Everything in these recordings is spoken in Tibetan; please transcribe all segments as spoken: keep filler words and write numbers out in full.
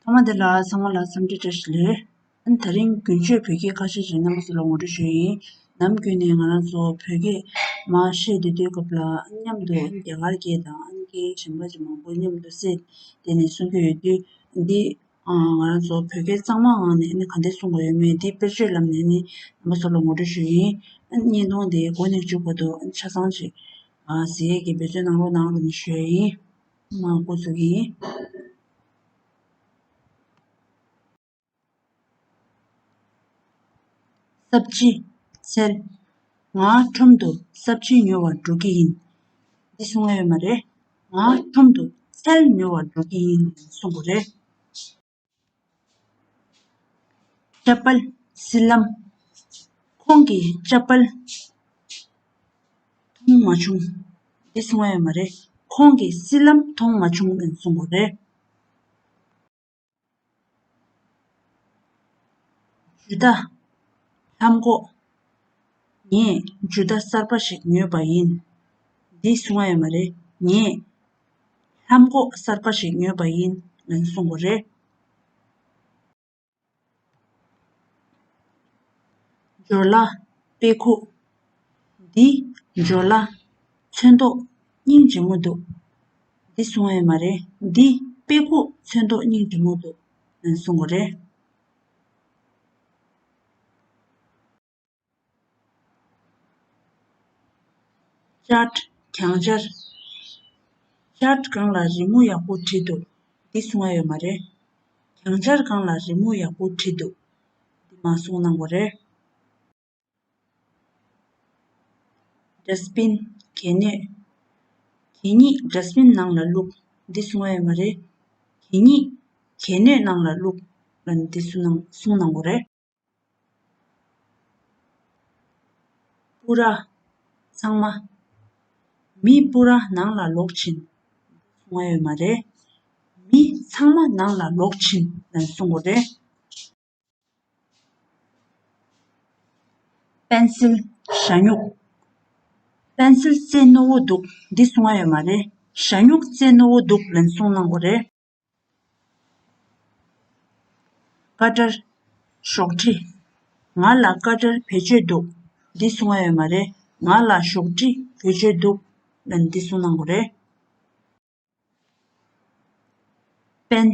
ཐ་མ་དེ་ལ་ཚང་མ་ལ་འཚམས་འདྲི་བཀྲ་ཤིས་བདེ་ལེགས། ཨ་ནི་དེ་རིང་རྒྱུན་སྤྱོད་བོད་སྐད་ཁ་ཤས་ཤིག་རྣམ་པ་ཚོ་ལ་ངོ་སྤྲོད་ཞུ་ཡིན། ནམ་རྒྱུན་ནས་ང་རང་ཚོ་བོད་སྐད་མར་བཤད་བསྡད་དུས་སྐབས་ལ་མཉམ་དུ་རྒྱ་གར་སྐད་དང་ཨ་ནི་སྐད་གཞན་པ་ཅིག་མང་པོ་མཉམ་དུ་བསྲེས་བསྡད་ནས་གསུང་གི་ཡོད་དུས། འདི་ང་རང་ཚོ་བོད་སྐད་གཙང་མ་ངང་ནས་ཨ་ནི་ག་འདྲས་གསུང་དགོས་ཡོད་མེད་འདི་དཔེར་བརྗོད་ལམ་ནས་ཨ་ནི་རྣམ་པ་ཚོ་ལ་ངོ་སྤྲོད་ཞུ་ཡིན། ཨ་ནི་བརྙན་ཐུང་འདི་འགོ་ནས་མཇུག་བར་དུ་ཨ་ནི་ཆ་ཚང་ཅིག་གཟིགས་ཡས་ཀྱི་འབད་བརྩོན་གནང་རོགས་གནང་ལབ་ནས་ཞུ་ཡ་ཡིན། མ་འགོ་ཚུགས་ཀྱི་ཡིན། སབ་ཇི། ཚལ། ང་ཁྲོམ་དུ་སབ་ཇི་ཉོ་བར་འགྲོ་གི་ཡིན། འདི་གསུང་ཡ་ཡོད་མ་རེད། ང་ཁྲོམ་དུ་ཚལ་ཉོ་བར་འགྲོ་གི་ཡིན་གསུང་དགོས་རེད། ཅ་པལ། སི་ལམ། ཁོང་གིས་ཅ་པལ་མཐོང་མ་བྱུང་། འདི་གསུང་ཡ་ཡོད་མ་རེད། ཁོང་གིས་སི་ལམ་མཐོང་མ་བྱུང་ལབ་གསུང་དགོས་རེད། ཇུ་ཏ། ལྷམ་གོག་ངས་ཇུ་ཏ་གསར་པ་ཞིག་ཉོས་པ་ཡིན། འདི་གསུང་ཡ་ཡོད་མ་རེད། ངས་ལྷམ་གོག་གསར་པ་ཞིག་ཉོས་པ་ཡིན་ལབ་གསུང་དགོས་རེད། ཇོ་ལ། དཔེ་ཁུག་འདི་ཇོ་ལ། ཚོན་མདོག་སྙིང་རྗེ་མོ་འདུག་འདི་གསུང་ཡ་ཡོད་མ་རེད། འདི་དཔེ་ཁུག་ཚོན་མདོག་སྙིང་རྗེ་མོ་འདུག་ལབ་གསུང་དགོས་རེད། ཅཊ། གྱང་ཆར། ཅཊ་སྒང་ལ་རི་མོ་ཡག་པོ་བྲིས་འདུག་འདི་གསུང་ཡ་ཡོད་མ་རེད། གྱང་ཆར་སྒང་ལ་རི་མོ་ཡག་པོ་བྲིས་འདུག་འདི་མ་གསུང་གནང་དགོས་རེད། ཌ་སི་པིན། གད་སྣོད། གད་སྙིགས་ཌ་སི་པིན་ནང་ལ་བླུགས། འདི་གསུང་ཡ་ཡོད་མ་རེད། གད་སྙིགས་གད་སྣོད་ནང་ལ་བླུགས་ལབ་འདི་གསུང་གནང་གསུང་གནང་དགོས་རེད། པུ་ར། ཚང་མ། མི་པུ་ར་ནང་ལ་ལོག་ཕྱིན། གསུང་ཡ་ཡོད་མ་རེད། མི་ཚང་མ་ནང་ལ་ལོག་ཕྱིན་ལབ་གསུང་དགོས་རེད། པེན་སིལ། ཞ་སྨྱུག་པེན་སིལ་རྩེ་རྣོ་བོ་འདུག་འདི་གསུང་ཡ་ཡོད་མ་རེད། ཞ་སྨྱུག་རྩེ་རྣོ་བོ་འདུག་ལབ་གསུང་གནང་དགོས་རེད། ཀ་ཊར། ཞོགས་ཀྲི། ང་ལ་ཀ་ཊར་བེད་སྤྱོད་འདུག་འདི་གསུང་ཡ་ཡོད་མ་རེད། ང་ལ་ཞོགས་ཀྲི་བེད་སྤྱོད་འདུག་ལབ་འདི་གསུང་གནང་དགོས་རེད། པེན།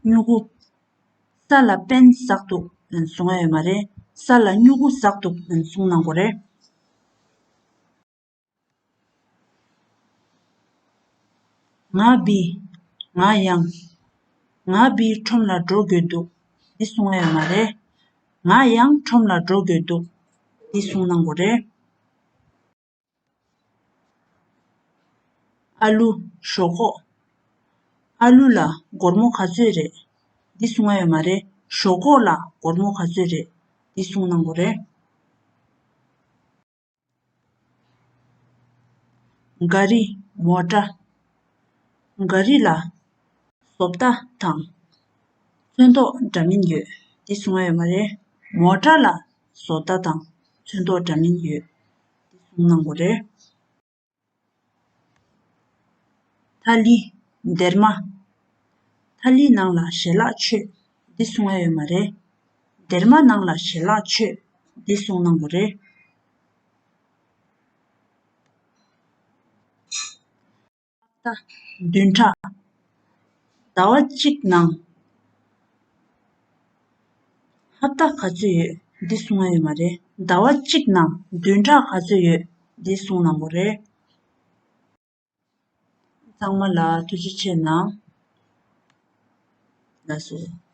སྨྱུ་གུ། ས་ལ་པེན་ཟག་འདུག་ལབ་གསུང་ཡ་ཡོད་མ་རེད། ས་ལ་སྨྱུ་གུ་ཟག་འདུག་ལབ་གསུང་གནང་དགོས་རེད། ང་བི། ང་ཡང་། ང་བི་ཁྲོམ་ལ་འགྲོ་དགོས་འདུག་འདི་གསུང་ཡ་ཡོད་མ་རེད། ང་ཡང་ཁྲོམ་ལ་འགྲོ་དགོས་འདུག་འདི་གསུང་གནང་དགོས་རེད། ཨ་ལུ། ཞོག་ཁོག་ཨ་ལུ་ལ་སྒོར་མོ་ག་ཚོད་རེད། འདི་གསུང་ཡ་ཡོད་མ་རེད། ཞོག་ཁོག་ལ་སྒོར་མོ་ག་ཚོད་རེད། འདི་གསུང་གནང་དགོས་རེད། ག་རི། མོ་ཊ། ག་རི་ལ་བཟོ་ལྟ་དང་ཚོན་མདོག་འདྲ་མིན་ཡོད། འདི་གསུང་ཡ་ཡོད་མ་རེད། མོ་ཊ་ལ་བཟོ་ལྟ་དང་ཚོན་མདོག་འདྲ་མིན་ཡོད། འདི་གསུང་གནང་དགོས་རེད། ཐ་ལི། སྡེར་མ། ཐ་ལི་ནང་ལ་ཞལ་ལག་མཆོད། འདི་གསུང་ཡ་ཡོད་མ་རེད། སྡེར་མ་ནང་ལ་ཞལ་ལག་མཆོད། འདི་གསུང་གནང་དགོས་རེད། ད། བདུན་ཕྲག་ཟླ་བ་གཅིག་ནང་། ཧབ་ཏ་ག་ཚོད་ཡོད། འདི་གསུང་ཡ་ཡོད་མ་རེད། ཟླ་བ་གཅིག་ནང་བདུན་ཕྲག་ག་ཚོད་ཡོད། འདི་གསུང་གནང་དགོས་རེད། ཚང་མ་ལ་ཐུགས་རྗེ་ཆེ་གནང་། ལགས་སོ།